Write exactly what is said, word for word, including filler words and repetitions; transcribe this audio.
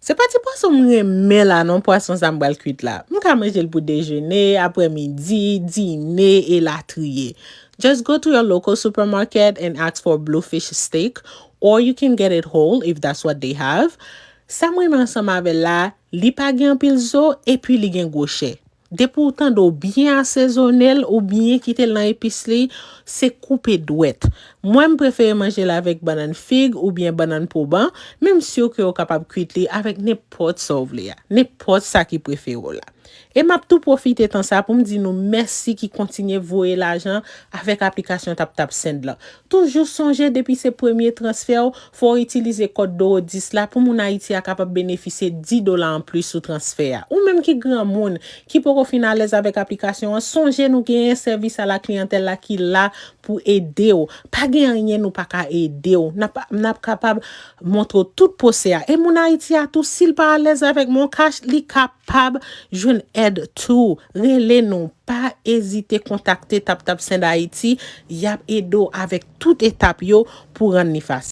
Se pa ti pwason m renmen la non, pwason sa m pral kwit la. M ka manje l pou dejene, aprèmidi, dine, elatriye. Just go to your local supermarket and ask for bluefish steak, or you can get it whole if that's what they have. Sa m renmen ansanm avè l la, li pa gen anpil zo, epi li gen gwo chè. Depi w tande w byen asezone l, ou byen kite l nan epis li, se koupe dwèt. Mwen, m prefere manje l avèk bannann fig oubyen bannann poban, men m si ke w kapab kwit li avèk nenpòt sa w vle a, nenpòt sa ki prefere w la. E m ap tou pwofite tan sa pou m di nou mèsi ki kontinye voye lajan avèk aplikasyon TapTapSend lan. Toujou sonje depi se premye transfè w, fò w itilize kòd Doro dis la pou moun Ayiti a kapab benefisye dis dola anplis sou transfè a. Ou menm ki granmoun, ki poko fin alèz avèk aplikasyon an, sonje nou genyen sèvis a la kliyantèl la ki la pou ede w. Pa gen anyen nou pa ka ede w. N ap, n ap kapab montre w tout pwosè a. E moun Ayiti a tou, si l pa alèz avèk MonCash, li kapab jwenn èd tou. Rele nou. Pa ezite kontakte TapTapSend Ayiti. Y ap ede w avèk tout etap yo pou rann li fasil.